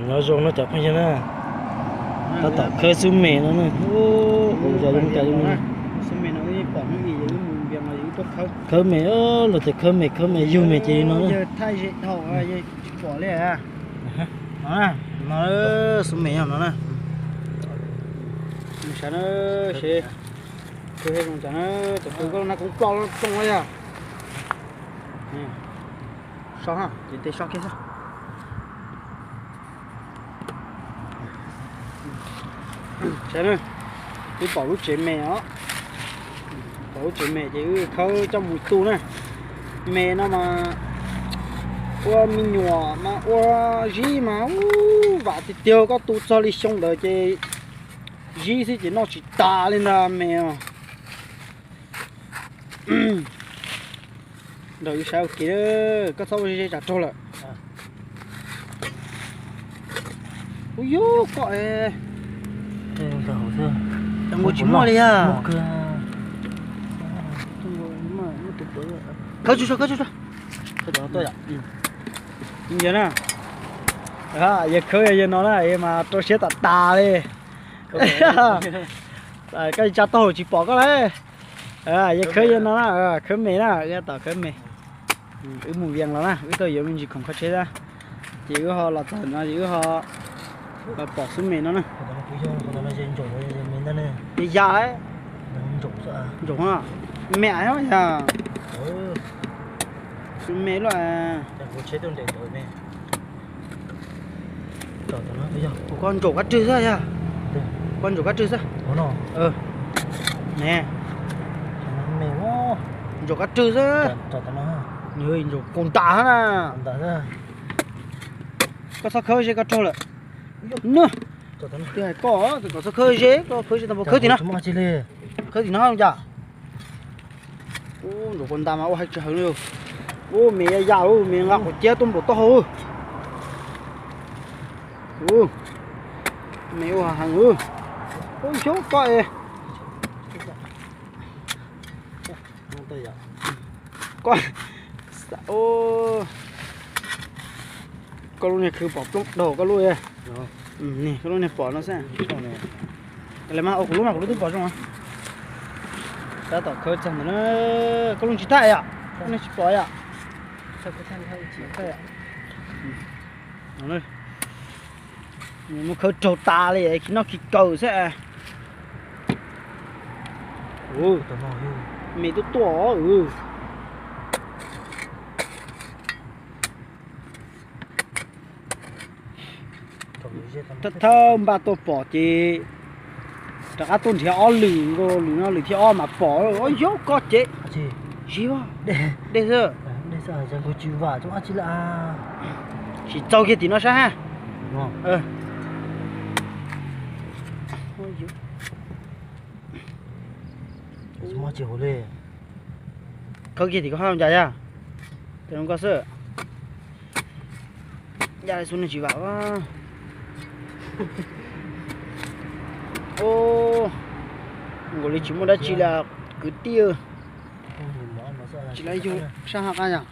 Nyob zoo no cov phooj ywg na, tab tom khawb xub me no na. Ua zoo cas zoo, khawb me, los tias khawb me, khawb me yug me ces no na. Xub me yog no na. Sav na, seb, khawb zoo cas na, tus khawb koj na koob ploj rooj yog. So, ces tej so kiag xwb. Sav na, wb pom lub tsev me os, pom lub tsev me ces wb khawb coj mus tu na. Me no mas ua me nyuam mas ua zib mas ua vam tiag tiag, koj tu txog li xyoo ntawd ces zib xwb ces noj tsis tas li ntag me os. Nrog wb saib ua ke, koj txhob ua ze ze tsam raug lawm. Ub yub koj, tsis muaj li yog. Khawb tsuj, khawb tsuj. Yog na, yog khawb yog no na mas rau siab tas tas li. Koj tsa tau hauv tsis pom koj lawm. Yog khawb yog no na, khawb me na, yog tom khawb me. Wb mus Vias los na, wb tuaj yuav me ntsis khoom kho tsheb na, ces wb ho los txog no ces wb ho los pom xub me no na. Yam, ntsoov, me yog, xub me luaj. Kuv koj ntsaum kab rwg xwb yog, koj ntsaum kab rwg xwb. Ne, ntsaum kab rwg xwb. Ntsaum kaus ntam na. Koj txhob khawb ze koj raug lawm. Nws, twb hais koj kom txhob khawb ze, koj khawb ze tau, khawb tim no, khawb tim no cas. Ub, ntsaum kaus ntam mas ua hais tsis heev li. Ub, me ya ya, ub, me nqa quav ciab tuaj npaum taub hau. Ub, me ua heev. Ub, xyov koj es. Koj, koj lub niag khwv pom plooj daug koj lub. Koj lub niag pom no xwb. Mas ua kuv lub mas kuv lub twb pom zoo. Tab tom khawb txog ntawd na. Koj lub tsis tag yom, koj lub tsis pom yom. Mus khawb raug tas li, khi noj khi kaw xwb. Me tuaj tuaj. Thawj thawj npaj tuaj pom ces rov qab tuaj nrhiav ob lwm nkaus, lwm no lwm thib ob mas pom. Ua yog koj ces, zib, dej xwb. Tsis txaus kiag tim no saib ha. Khawb kiag tim koj hab cas yog, koj xwb. Ya xu ne tsis vam. Nkaus li tsis muaj dab tsi li kwv tij. Tsis la yug sab hab qab yog.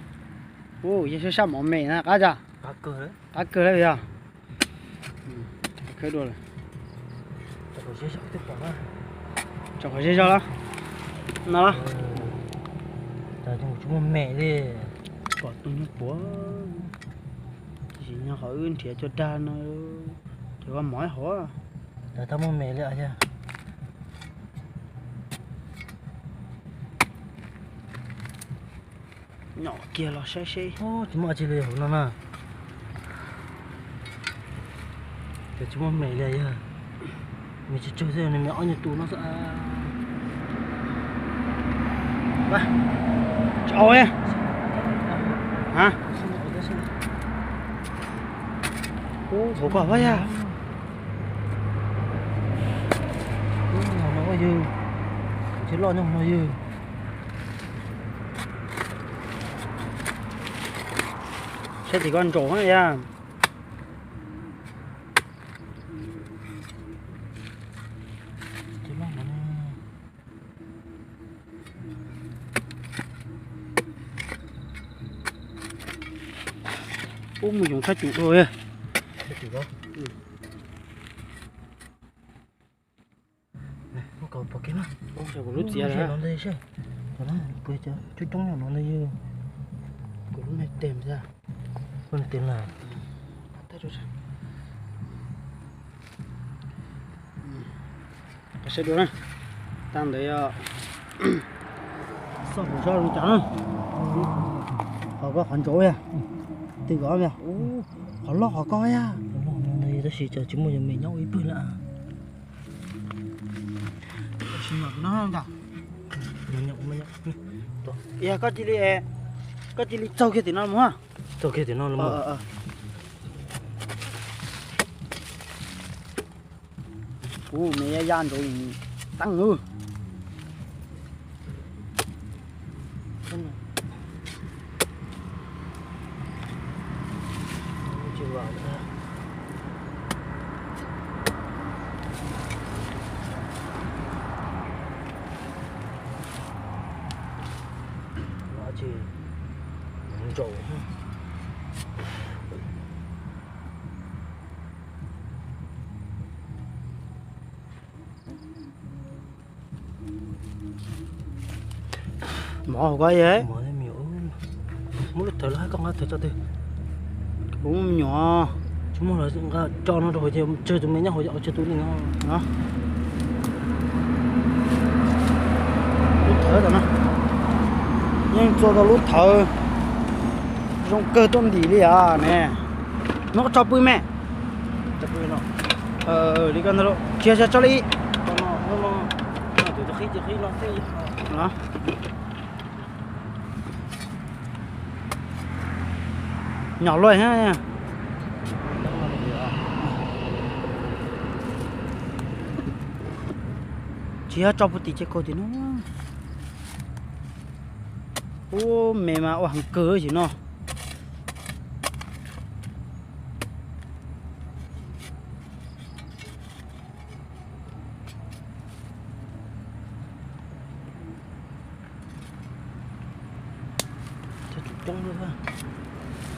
Yog sab sab mov me na qab cas. Qab kawg lawm yog. Khawb dua lawm. Tsom qhov zej zog los no los. Tsis muaj me li. Pom tus nyuag puav. Tab sis nyob qhov wb nrhiav cov dag no, ces ua mov ib hauv. Tab muaj me li os yog. Nyom kiag los saib seb. Tsis muaj dab tsi li hauv no na. Ces tsis muaj me li yog. Me tsawg tsawg xwb, nws me ob nyuag tus no xwb. Tsis au. Ub, hauv koj pab yog. Ub, no ua yog. Tsis loj nyob no yog. Saib tim koj ntsaum yog. Ub, mus yoov tshab cum dua. Kom pom kev na. Kuv lub txiav no ntag seb. Cov no puas cov coob coob no ntag, kuv lub me tes thiab. Lub me tes na. Sawv daws na, tag ntawd yog xoj kuv zoj zoo cas na. Qhov ko qhov ntsaum yog, twg kov yog, qhov loj qhov ko yog. Tab sis cas tsis muaj cov me nyob ua ib pawg lawm. Yog koj cia li, koj cia li txaug kiag tim no mus. Txaug kiag tim no los. Kuv me ya ya ntsaum teeb lawm. Mov hauv ko es. Muab lub thawv los hab koj nqa thawv tso twg. Kuv me nyuam. Tsis muaj los nqa tso no rau hauv ces tsawg tus me nyob hauv ces tsawg tus li no. Lub thawv tom no yeej txua tau lub thawv zoo kawg tuaj ntim li os ne. Muab koj tso pw me. Li ko ntag, tsis yog tso li. Nyom luaj. Tsis yog tso puag tim ces kaug tim no. Ub, me mas ua heev kawg tim no.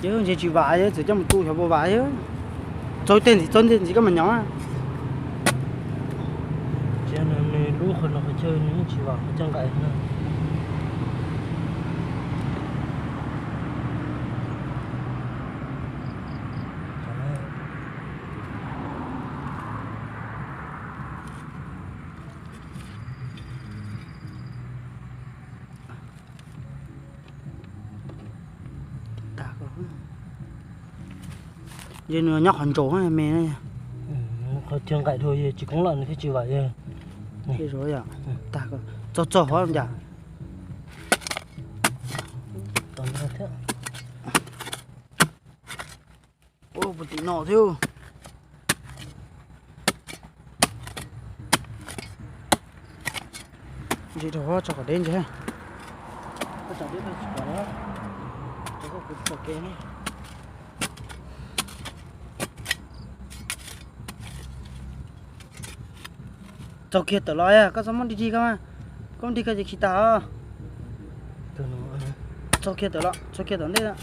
Yawg ntshe tsis vam, yawg txawm coj mus tu xyov puas vam yawg. Txaug tej ntxiv, txaug tej ntxiv koj mam nyob. Nws lub qhov no qhov chaw nws yeej tsis vam qhov chaw nqaim no. Ces nws nyob qhov ntsaum me. Qhov chaw nqaim dhau, tsis koob lawm nws thiaj tsis vam yawg. Txog txog hov cas. Puag tim no thiab. Ntsis rau hov tso kom deb ntsis. Txaug kiag tawm los, koj txhob muab dig dig koj, koj dig koj ces khi tag os. Txaug kiag tawm los, txaug kiag tom ntej.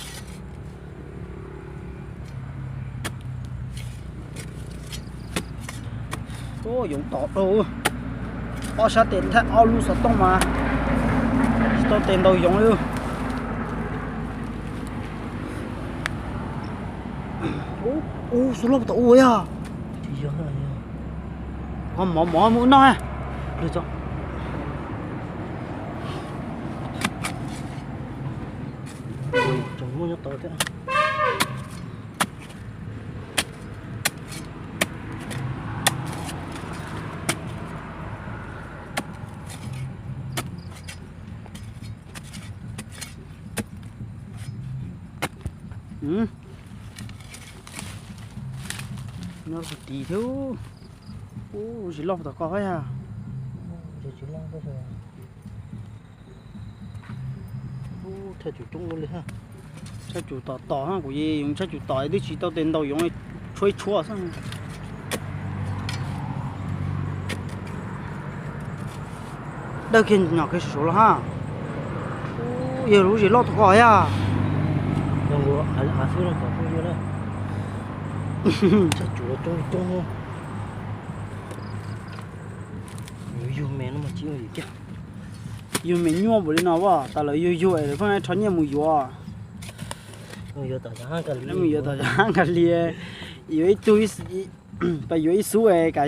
Yoov tom dhau, ob sab tes thaij ob lub xov tooj mas tsis tau tes ntaus yoov li. Ub, xub loj tom ub yog. Mov mov mus noj. Nyob tus tid thiab. Ub, tsis loj tom ko yog. Tshaj cum coob ua li, tshaj cum tom tom, kuv yeej tshaj cum tom twb tsis tau tes ntaus yoov, tshuab ib tshuab xwb. Dawb kiag nyom kiag saum los hab. Yog lub zes loj tom ko yog. Xwb no kom phooj ywg na. Tshav tsuav coob coob. Yug me no mas tsis yog yus caj. Yug me nyuaj npaum li no as, tas lawv yug yug es lawv pheej rho nyiaj mus yuav. Mus yuav tom Zam Hab Nkaj Lias, yuav ib tug, pas yuav ib xub es kav